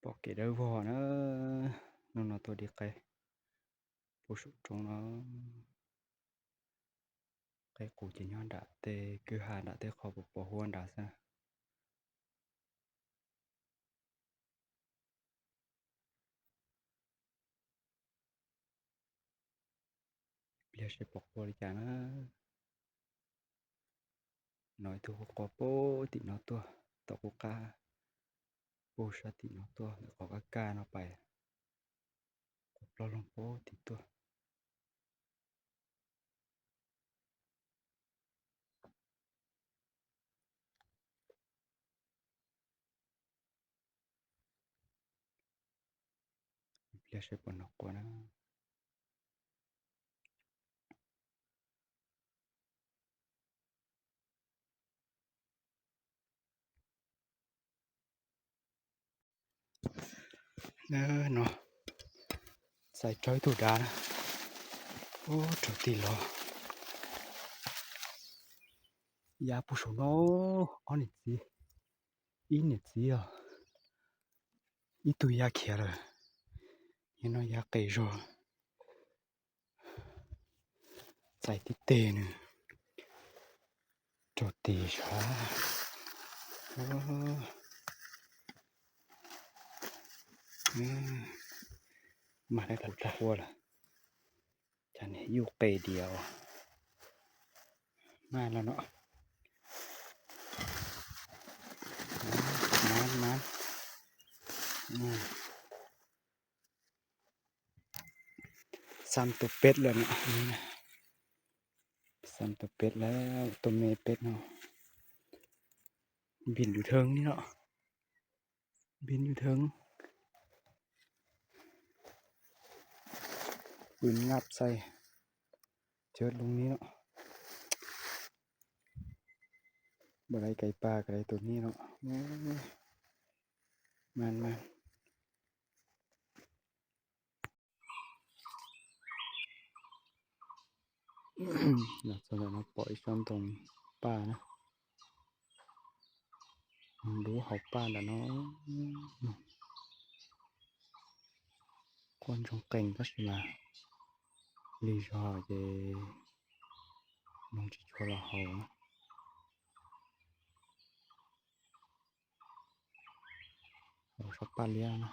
Pom kev dawb vog na, hnub no tuaj de qaib puag saum roob no. Qaib qus ces nyob nram tej kwj ha nram tej qhov pos pos huab nrad xwb. Ib pliag seb pom qua li cas na. No ib tug quaj qua puag tim no tuaj, tom qub qab puag sab tim no tuaj, ntawm qhov kaj kaj no pais, quaj ploj loog puag tim tuaj. Ib pliag seb puas hnov qua na. No, txais raug ib tug dav na. Ub, raug tig los. Ya puag saum no, ob niam txiv, ib niam txiv os, ib tug ya khiav lawm. Yog no ya qis zog. Txais tib teg nws raug tig sav. Mag lawv tau tag ua lawm. Cas niag yuj qe diav os. Mag los no. Mab, mab. Xam tus peb lawm no. Xam tus peb lawm, tus me peb no. Npis lus theeb li no. Npis lus theeb. Pw ngab xaij, cov lub ni no. Npaj lais kais paj kais tus ni no. Mas mas. Los txog ntawm no pom ib tsob ntoo paj na. Dub hauv paj ntawm no. Quaj ntsoog qees tab sis mas lig zog ces noog tsis tshua los haus. Haus tsob paj liab na.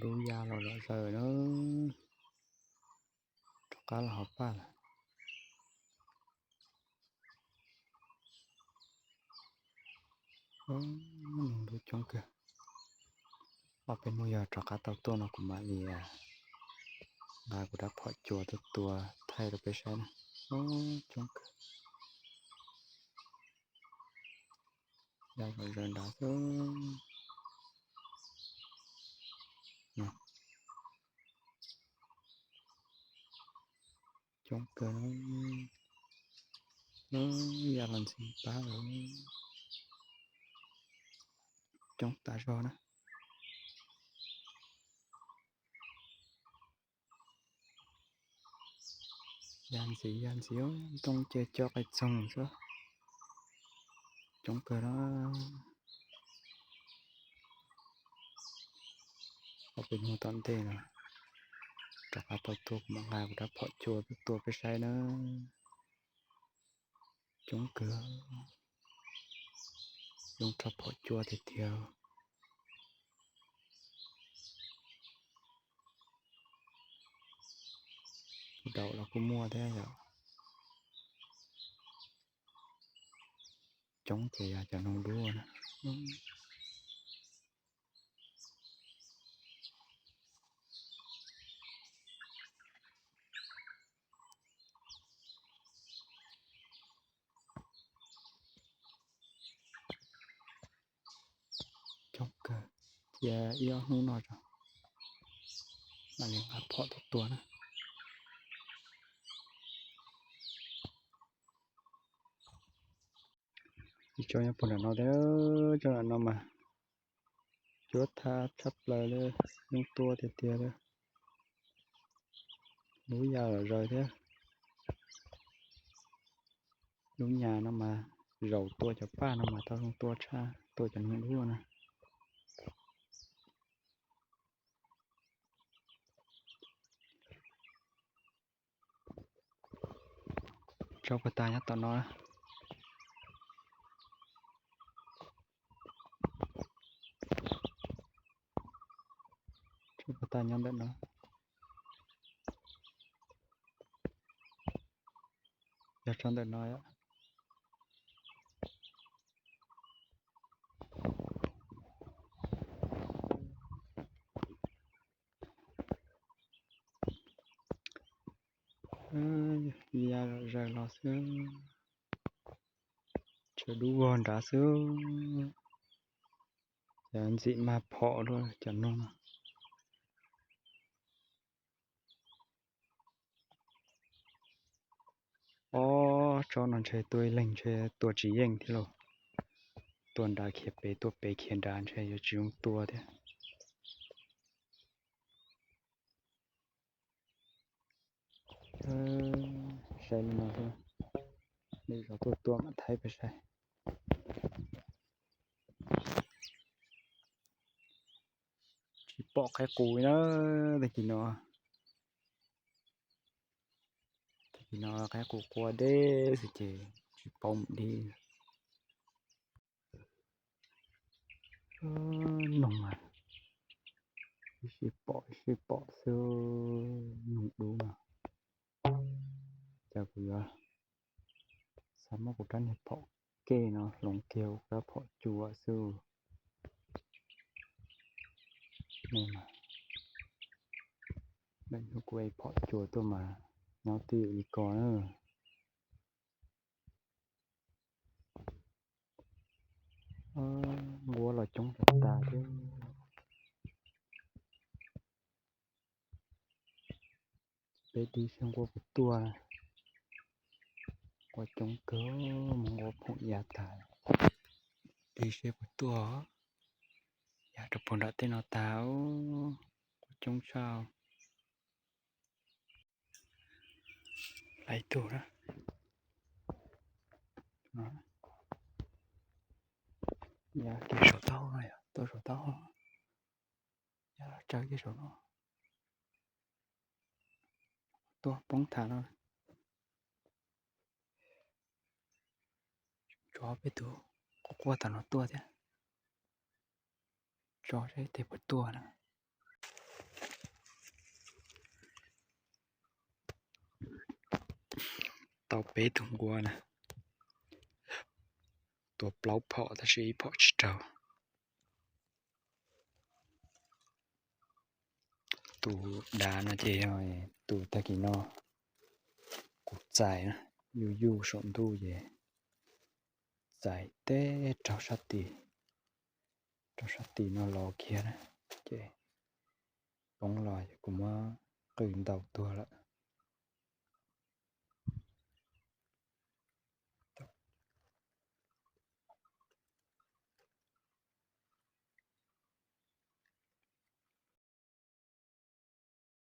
Dub ya los zom zaws na. Rov qab los hauv paj lawm. Noog dub coob kawg. Ob peb hnub yog rov qab tau tuaj no kuv mam li nqa kuv rab phom cua tuaj tua thaij rau peb saib na. Coob kawg. Ya zom zaws nrad xwb. Coob kawg. Ya los ntxiv pab lawm. Coob tas zog na. Ya ntxiv ya ntxiv, ntoo ces co qai txoog xwb. Coob kawg na. Ob peb hnub tom ntej no rov qab tau tuaj kuv mam nqa kuv rab phom cua tuaj tua peb saib na. Coob kawg. Zoo rab phom cua tiag tiag. Daum los kuj muaj thiab yom. Coob ces yog cov noog dub na. Coob kawg, cia ib ob hnub no tso mam li nqa phom tuaj tua na. Ib tsob nyob puag nram no thiab, tsob nram no mas Cuab thab tshaj plaws li, zoo tua tiag tiag li. Lub ya lom zaws thiab. Lub nyas no mas zaum tua cov paj no mas tau zoo tua tshaj tua cov noog dub na. Tso puag ta nyob tom no. Tso puag ta nyob ntawm no. Yog tso ntawm no. Ya lom zaws los xwb. Tshav dub vog nrad xwb. Ces ntxim mag phom dua cov noog. Ob tsob no ntshe tua ib leeg ntshe tua tsis yeej thiab lauj. Tua nrad khiav pem tua pem khiav nrad ntshe yuav tsis zoo tua thiab. Saib li no, lwm zaus tuaj tua mam thaij peb saib. Tsis pom qaib qus na, tag kis no, tag kis no qaib qus qua deb xwb ces tsis paub mus dib. Noog mas ib sij pom ib sij pom xwb, noog dub no. Cas kuv yuav xav muab kuv rab niag phom kej no hloov kiag ua rab phom cua xwb. Lawm hnub kuv ev phom cua tuaj mas nyob twj ywm li ko na. Nquab los coob tas tas thiab. Peb tig seb nquab puas tuaj. Nquab coob kawg, mus nquab phoom ya tas. Tig seb puas tuaj, ya rau puag nram tej no tas. Nquab coob tshaj. Laiv tug na. Ya kiag saum taub no, tuaj saum taub. Ya los tsawv kiag saum no. Tuaj poob tham no. Tso peb tus quaj quaj tom no tuaj thiab. Tso seb tes puas tuaj na. Tau peb tug nquab na. Tua plaub phom tab sis ib phom tsis raug. Tus dav no ces yog tus tag kis no kuv txais na, yuj yuj saum ntuj ces txais teb raug sab tim, raug sab tim no los kiag na, ces poob los kuv muab qw ntaus tuag lawm.